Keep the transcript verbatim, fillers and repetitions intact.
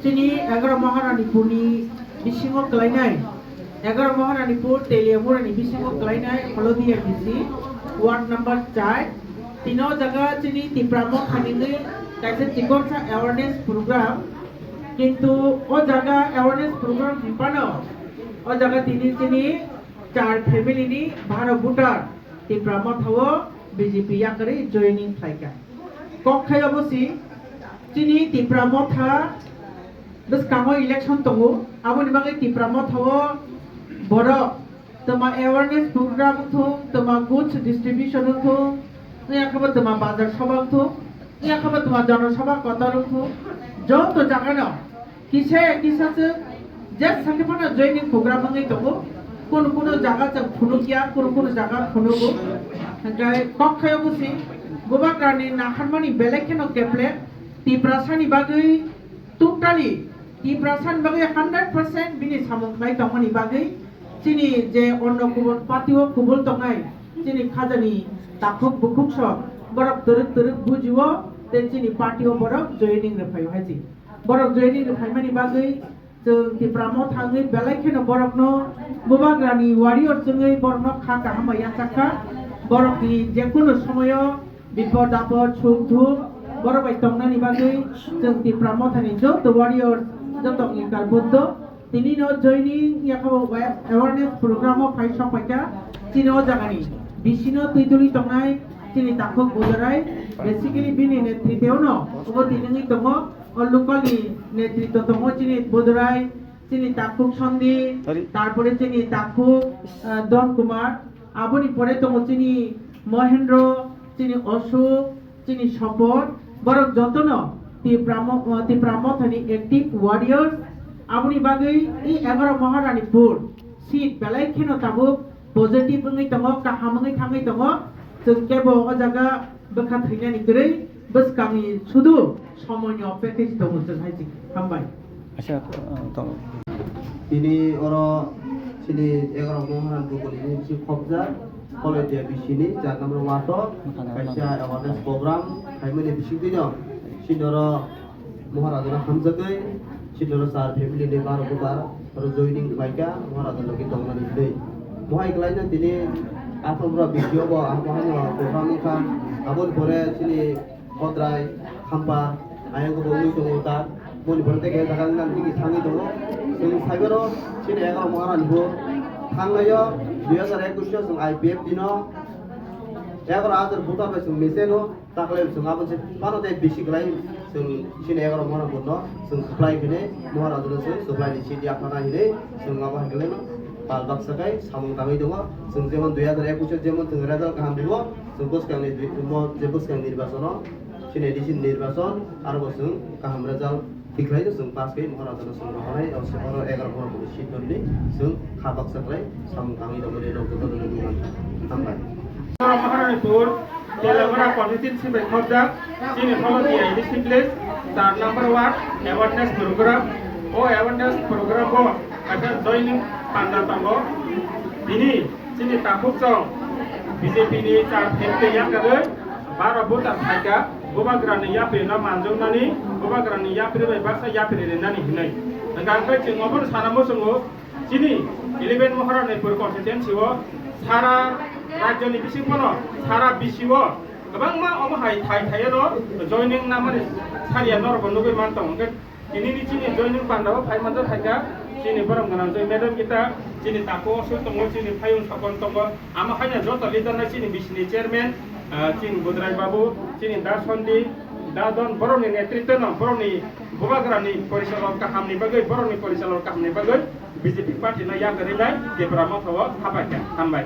Chini egaroh Maharanipurni bisingo kwlainai, egaroh Maharanipur Teliamurani bisingo kwlainai Holodia B C, ward number char. Tini o jaga chini Tipra Motha ni kaisa chikonsa awareness program. Kintu o jaga awareness program hinphano o jaga tini chini char family ni baro voter Tipra Motha o B J P yakarwi joining khlaikha. Kok khaio bo si chini Tipra Motha bwskango election tongo, aboni bagwi Tipra Motha o borok twma awareness program wngthung, twma goods distribution wngthung, wngya khe bo twma bazar soba wngthung, wngya khe bo twma jana soba kotor wngthung, joto jagano kisa kisa se je sakhe phano joining program wngwi tongo, kunu kunu jaga chwng phunukya, kunu kunu jaga phunugo. Hwnkhe kok khaio bo si bubagrani nakharmani belai kheno keple Tiprasani bagwi totally Tiprasani bagwi hundred percent bini samung khlai tongmani bagwi chini je onno kubun party o kubul tongnai chini khajani takhuk bukhuk sok borok twrwk twrwk bujio tei chini party o borok joining rwphaio hai si. Borok joining rwphaimani bagwi chwng Tipra Motha wngwi belai kheno borokno bubagrani warrior wngwi borokno kha kaham bai yachak kha. Borokni jekunu somoyo bipod apod, suk duk, borok bai tongnani bagwi chwng Tipra Mothani joto warrior, joto angkar buddho, tini no joining yakha bo awareness program o phai sok paikha. Chini o jagani bisino twi tuli tongnai chini takhuk Budurai, basically bini netriteo no obo tini wngwi tongo. O local ni netritw tongo chini Budurai, chini takhuk Sondi, Sorry. Tarpore chini takhuk, ah, Don Kumar, aboni pore tongo chini Mohendro, chini Osuk, chini Sopot, borok jotono Tipra Mo-, ah, Tipra Mothani active warriors, aboni bagwi i egaroh Maharanipur seat belai kheno tabuk positive wngwi tongo, kaham wngwi thangwi tongo, chwng kebo o jaga bwkha thwinani kwrwi bwskangni sudu somoini opekhe se tongo chwng hai se. Hambai. Acha, uh, tongo. Tini oro chini egaroh Maharanipur ni bisi khobjak, Kolodia bisini char number ward o kaisa awareness program khaimani bisingtwi no chini oro Maharajano hamjagwi, chini oro char family ni baro bubar oro joining khlaikha Maharaja logi tongnani hinwi. Mohai kwlaino tini aphuru bura video bo ang bohaino program wngkha. Aboni pore chini Kodrai, Khampa, ayang bo wngwi tongo ta. Boni pore tei kaisa jaga wngkha tini thangwi tongo. Chwng saibo no chini egaroh Maharani bo thangnaio dui hajar ekush o chwng I P F T no egaroh hajar buta bai chwng mese no. Taklai chwng abo se phano tei bisi kwlai chwng chini egaroh Maharani no chwng supply hinwi Maharajano chwng supply ni sidi aphana hinwi chwng abo hai kwlaino pal baksa khai samung tangwi tongo. Chwng jemon dui hajar ekush o jemon chwng result kaham ribo, chwng bwskangni dui, mo je bwskang nirbachono chini D C nirbachon aro bo chwng kaham result Tikhlai no chwng pass khe Maharajano chwng rohornai, o se oro egaroh borok bo seat donli chwng kha baksa khlai samung tangwi rogwi rok joto no nugwi mankha. Hambai. Maharanipur, Telamara constituency bai khobjak, chini Holodia district village, char number ward, awareness program. O awareness program o kaisa joining panda tongo. Tini Chini takhuk chwng B J P ni char family yakarwi baro voter phaikha, bubagrani yapri no manjoknani, bubagrani yapri bai baksa yapri rinani hinwi. Hwnkha hwnkhe chwng obono sana muchungo, chini eleven Maharanipur constituency o sara rajyoni bising phano sara B C o kwbangma omo hai thai thaiyo no joining namani sariya norok bo nugwi mantong hwnkhe. Tini ni chini joining panda o phai manjak hai kha, chini borom gwnang joi madam kita, chini takhuk osuk tongo, chini phayung sokon tongo, amo haino joto leader no chini B C ni chairman, ah, chini Budrai babu, chini da Sondi, da Don, borok ni netritwo no, borok ni bubagra ni porichalok kaham ni bagwi, borok ni porichalok kaham ni bagwi B J P party no yakarwi nai Tipra Motha o hapai kha, hambai.